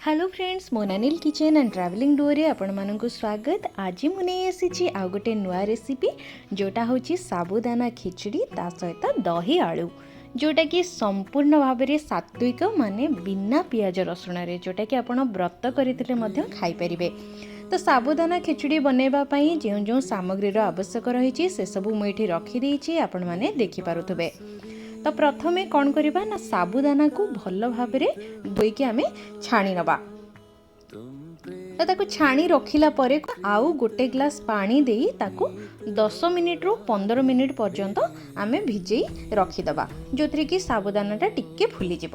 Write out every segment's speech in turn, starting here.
Hello friends, Monanil kitchen and travelling ଡୋରେ ଆପଣମାନଙ୍କୁ ସ୍ୱାଗତ। ଆଜି ମୁଁ ନେଇ ଆସିଛି ଆଉ ଗୋଟେ ନୂଆ ରେସିପି, ଯେଉଁଟା ହେଉଛି ସାବୁଦାନା ଖିଚଡ଼ି, ତା ସହିତ ଦହି ଆଳୁ, ଯେଉଁଟାକି ସମ୍ପୂର୍ଣ୍ଣ ଭାବରେ ସାତ୍ୱିକ, ମାନେ ବିନା ପିଆଜ ରସୁଣରେ, ଯେଉଁଟାକି ଆପଣ ବ୍ରତ କରିଥିଲେ ମଧ୍ୟ ଖାଇପାରିବେ। ତ ସାବୁଦାନା ଖିଚଡ଼ି ବନାଇବା ପାଇଁ ଯେଉଁ ଯେଉଁ ସାମଗ୍ରୀର ଆବଶ୍ୟକ ରହିଛି, ସେସବୁ ମୁଁ ଏଠି ରଖିଦେଇଛି, ଆପଣମାନେ ଦେଖିପାରୁଥିବେ। ତ ପ୍ରଥମେ କ'ଣ କରିବା ନା, ସାବୁଦାନାକୁ ଭଲ ଭାବରେ ଧୋଇକି ଆମେ ଛାଣି ନେବା। ତ ତାକୁ ଛାଣି ରଖିଲା ପରେ ଆଉ ଗୋଟେ ଗ୍ଲାସ୍ ପାଣି ଦେଇ ତାକୁ 10 ମିନିଟ୍ରୁ 15 ମିନିଟ୍ ପର୍ଯ୍ୟନ୍ତ ଆମେ ଭିଜେଇ ରଖିଦେବା, ଯେଉଁଥିରେ କି ସାବୁଦାନାଟା ଟିକେ ଫୁଲିଯିବ।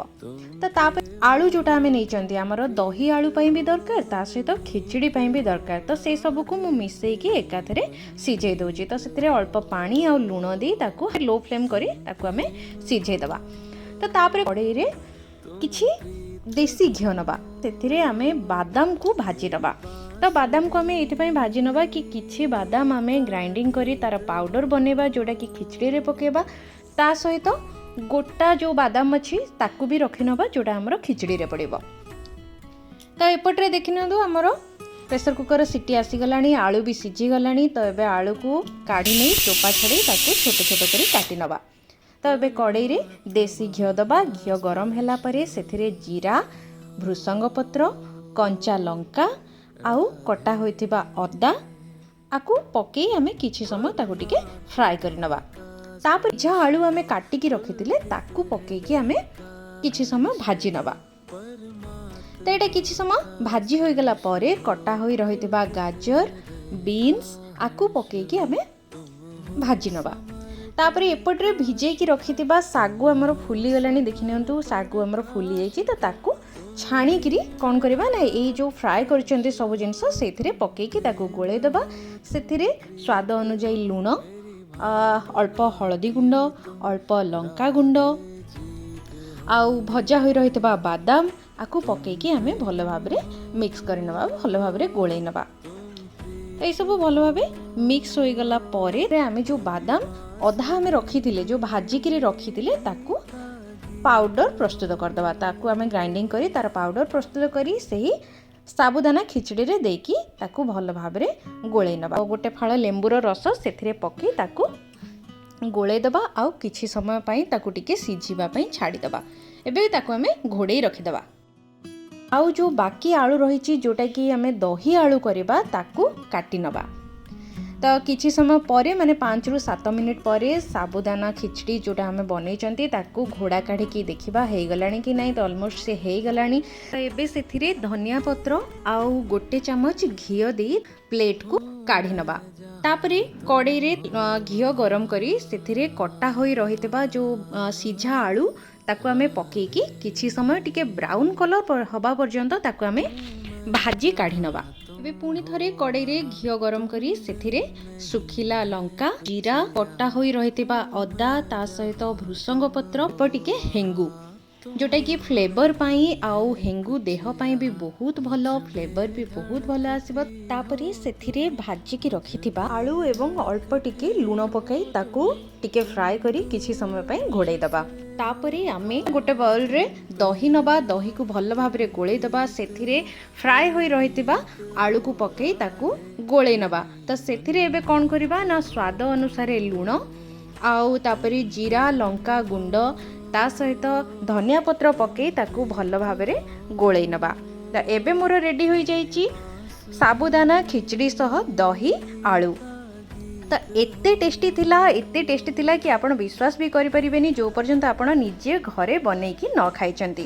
ତ ତାପରେ ଆଳୁ ଯେଉଁଟା ଆମେ ନେଇଛନ୍ତି, ଆମର ଦହି ଆଳୁ ପାଇଁ ବି ଦରକାର, ତା ସହିତ ଖିଚଡ଼ି ପାଇଁ ବି ଦରକାର। ତ ସେଇ ସବୁକୁ ମୁଁ ମିଶେଇକି ଏକାଥରେ ସିଝେଇ ଦେଉଛି। ତ ସେଥିରେ ଅଳ୍ପ ପାଣି ଆଉ ଲୁଣ ଦେଇ ତାକୁ ଲୋ ଫ୍ଲେମ୍ କରି ତାକୁ ଆମେ ସିଝେଇ ଦେବା। ତ ତାପରେ କଡ଼େଇରେ କିଛି ଦେଶୀ ଘିଅ ନେବା, ସେଥିରେ ଆମେ ବାଦାମକୁ ଭାଜି ନେବା। ତ ବାଦାମକୁ ଆମେ ଏଇଥିପାଇଁ ଭାଜି ନେବା କି କିଛି ବାଦାମ ଆମେ ଗ୍ରାଇଣ୍ଡିଙ୍ଗ କରି ତା'ର ପାଉଡ଼ର ବନେଇବା, ଯେଉଁଟାକି ଖିଚଡ଼ିରେ ପକାଇବା। ତା ସହିତ ଗୋଟା ଯେଉଁ ବାଦାମ ଅଛି, ତାକୁ ବି ରଖିନେବା, ଯେଉଁଟା ଆମର ଖିଚଡ଼ିରେ ପଡ଼ିବ। ତ ଏପଟରେ ଦେଖିନିଅନ୍ତୁ, ଆମର ପ୍ରେସର କୁକର ସିଟି ଆସିଗଲାଣି, ଆଳୁ ବି ସିଝିଗଲାଣି। ତ ଏବେ ଆଳୁକୁ କାଢ଼ି ନେଇ ଚୋପା ଛଡ଼େଇ ତାକୁ ଛୋଟ ଛୋଟ କରି କାଟି ନେବା। ତ ଏବେ କଡ଼େଇରେ ଦେଶୀ ଘିଅ ଦେବା। ଘିଅ ଗରମ ହେଲା ପରେ ସେଥିରେ ଜିରା, ଭୃସଙ୍ଗ ପତ୍ର, କଞ୍ଚା ଲଙ୍କା ଆଉ କଟା ହୋଇଥିବା ଅଦା ଆକୁ ପକେଇ ଆମେ କିଛି ସମୟ ତାକୁ ଟିକେ ଫ୍ରାଏ କରିନେବା। ତାପରେ ଯାହା ଆଳୁ ଆମେ କାଟିକି ରଖିଥିଲେ, ତାକୁ ପକେଇକି ଆମେ କିଛି ସମୟ ଭାଜି ନେବା। ତ ଏଇଟା କିଛି ସମୟ ଭାଜି ହୋଇଗଲା ପରେ କଟା ହୋଇ ରହିଥିବା ଗାଜର, ବିନ୍ସ ଆକୁ ପକେଇକି ଆମେ ଭାଜି ନେବା। ତାପରେ ଏପଟରେ ଭିଜେଇକି ରଖିଥିବା ଶାଗୁ ଆମର ଫୁଲିଗଲାଣି। ଦେଖିନିଅନ୍ତୁ, ଶାଗୁ ଆମର ଫୁଲି ଯାଇଛି। ତ ତାକୁ ଛାଣିକିରି କ'ଣ କରିବା ନା, ଏଇ ଯେଉଁ ଫ୍ରାଏ କରିଛନ୍ତି ସବୁ ଜିନିଷ, ସେଇଥିରେ ପକେଇକି ତାକୁ ଗୋଳେଇ ଦେବା। ସେଥିରେ ସ୍ୱାଦ ଅନୁଯାୟୀ ଲୁଣ, ଅଳ୍ପ ହଳଦୀ ଗୁଣ୍ଡ, ଅଳ୍ପ ଲଙ୍କା ଗୁଣ୍ଡ ଆଉ ଭଜା ହୋଇ ରହିଥିବା ବାଦାମ ଆକୁ ପକେଇକି ଆମେ ଭଲ ଭାବରେ ମିକ୍ସ କରିନେବା, ଭଲ ଭାବରେ ଗୋଳେଇ ନେବା। ଏଇସବୁ ଭଲ ଭାବେ ମିକ୍ସ ହୋଇଗଲା ପରେ ଆମେ ଯେଉଁ ବାଦାମ ଅଧା ଆମେ ରଖିଥିଲେ, ଯେଉଁ ଭାଜିକିରି ରଖିଥିଲେ, ତାକୁ ପାଉଡ଼ର ପ୍ରସ୍ତୁତ କରିଦେବା। ତାକୁ ଆମେ ଗ୍ରାଇଣ୍ଡିଙ୍ଗ କରି ତାର ପାଉଡ଼ର ପ୍ରସ୍ତୁତ କରି ସେହି ସାବୁଦାନା ଖିଚଡ଼ିରେ ଦେଇକି ତାକୁ ଭଲ ଭାବରେ ଗୋଳେଇ ନେବା। ଗୋଟେ ଫାଳ ଲେମ୍ବୁର ରସ ସେଥିରେ ପକେଇ ତାକୁ ଗୋଳେଇ ଦେବା ଆଉ କିଛି ସମୟ ପାଇଁ ତାକୁ ଟିକେ ସିଝିବା ପାଇଁ ଛାଡ଼ିଦେବା। ଏବେ ତାକୁ ଆମେ ଘୋଡ଼େଇ ରଖିଦେବା। ଆଉ ଯେଉଁ ବାକି ଆଳୁ ରହିଛି, ଯେଉଁଟାକି ଆମେ ଦହି ଆଳୁ କରିବା, ତାକୁ କାଟି ନେବା। ତ କିଛି ସମୟ ପରେ, ମାନେ 5ରୁ 7 ମିନିଟ୍ ପରେ ସାବୁଦାନା ଖିଚଡ଼ି ଯେଉଁଟା ଆମେ ବନେଇଛନ୍ତି, ତାକୁ ଘୋଡ଼ା କାଢ଼ିକି ଦେଖିବା ହେଇଗଲାଣି କି ନାହିଁ। ତ ଅଲମୋଷ୍ଟ ସେ ହେଇଗଲାଣି। ତ ଏବେ ସେଥିରେ ଧନିଆ ପତ୍ର ଆଉ ଗୋଟେ ଚାମଚ ଘିଅ ଦେଇ ପ୍ଲେଟ୍କୁ କାଢ଼ି ନେବା। ତାପରେ କଡ଼େଇରେ ଘିଅ ଗରମ କରି ସେଥିରେ କଟା ହୋଇ ରହିଥିବା ଯେଉଁ ସିଝା ଆଳୁ, ତାକୁ ଆମେ ପକେଇକି କିଛି ସମୟ ଟିକେ ବ୍ରାଉନ୍ କଲର୍ ହେବା ପର୍ଯ୍ୟନ୍ତ ତାକୁ ଆମେ ଭାଜି କାଢ଼ି ନେବା। ଏବେ ପୁଣି ଥରେ କଡ଼େଇରେ ଘିଅ ଗରମ କରି ସେଥିରେ ଶୁଖିଲା ଲଙ୍କା, ଜିରା, କଟା ହୋଇ ରହିଥିବା ଅଦା, ତା ସହିତ ଭୃସଙ୍ଗ ପତ୍ର, ଅଳ୍ପ ଟିକେ ହେଙ୍ଗୁ, ଯେଉଁଟାକି ଫ୍ଲେଭର ପାଇଁ, ଆଉ ହେଙ୍ଗୁ ଦେହ ପାଇଁ ବି ବହୁତ ଭଲ, ଫ୍ଲେଭର ବି ବହୁତ ଭଲ ଆସିବ। ତାପରେ ସେଥିରେ ଭାଜିକି ରଖିଥିବା ଆଳୁ ଏବଂ ଅଳ୍ପ ଟିକେ ଲୁଣ ପକାଇ ତାକୁ ଟିକେ ଫ୍ରାଏ କରି କିଛି ସମୟ ପାଇଁ ଘୋଡ଼େଇ ଦେବା। ତାପରେ ଆମେ ଗୋଟେ ବାଉଲରେ ଦହି ନେବା, ଦହିକୁ ଭଲ ଭାବରେ ଗୋଳେଇ ଦେବା। ସେଥିରେ ଫ୍ରାଏ ହୋଇ ରହିଥିବା ଆଳୁକୁ ପକାଇ ତାକୁ ଗୋଳେଇ ନେବା। ତ ସେଥିରେ ଏବେ କ'ଣ କରିବା ନା, ସ୍ୱାଦ ଅନୁସାରେ ଲୁଣ ଆଉ ତାପରେ ଜିରା, ଲଙ୍କା ଗୁଣ୍ଡ, ତା ସହିତ ଧନିଆ ପତ୍ର ପକାଇ ତାକୁ ଭଲ ଭାବରେ ଗୋଳେଇ ନେବା। ତ ଏବେ ମୋର ରେଡ଼ି ହୋଇଯାଇଛି ସାବୁଦାନା ଖିଚଡ଼ି ସହ ଦହି ଆଳୁ। ତ ଏତେ ଟେଷ୍ଟି ଥିଲା, ଏତେ ଟେଷ୍ଟି ଥିଲା କି ଆପଣ ବିଶ୍ୱାସ ବି କରିପାରିବେନି, ଯେଉଁ ପର୍ଯ୍ୟନ୍ତ ଆପଣ ନିଜେ ଘରେ ବନେଇକି ନ ଖାଇଛନ୍ତି।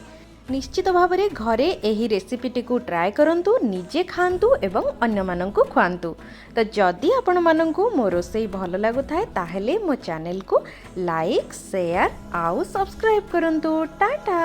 ନିଶ୍ଚିତ ଭାବରେ ଘରେ ଏହି ରେସିପିଟିକୁ ଟ୍ରାଏ କରନ୍ତୁ, ନିଜେ ଖାଆନ୍ତୁ ଏବଂ ଅନ୍ୟମାନଙ୍କୁ ଖୁଆନ୍ତୁ। ତ ଯଦି ଆପଣମାନଙ୍କୁ ମୋ ରୋଷେଇ ଭଲ ଲାଗୁଥାଏ, ତାହେଲେ ମୋ ଚ୍ୟାନେଲକୁ ଲାଇକ୍, ସେୟାର ଆଉ ସବସ୍କ୍ରାଇବ୍ କରନ୍ତୁ। ଟାଟା।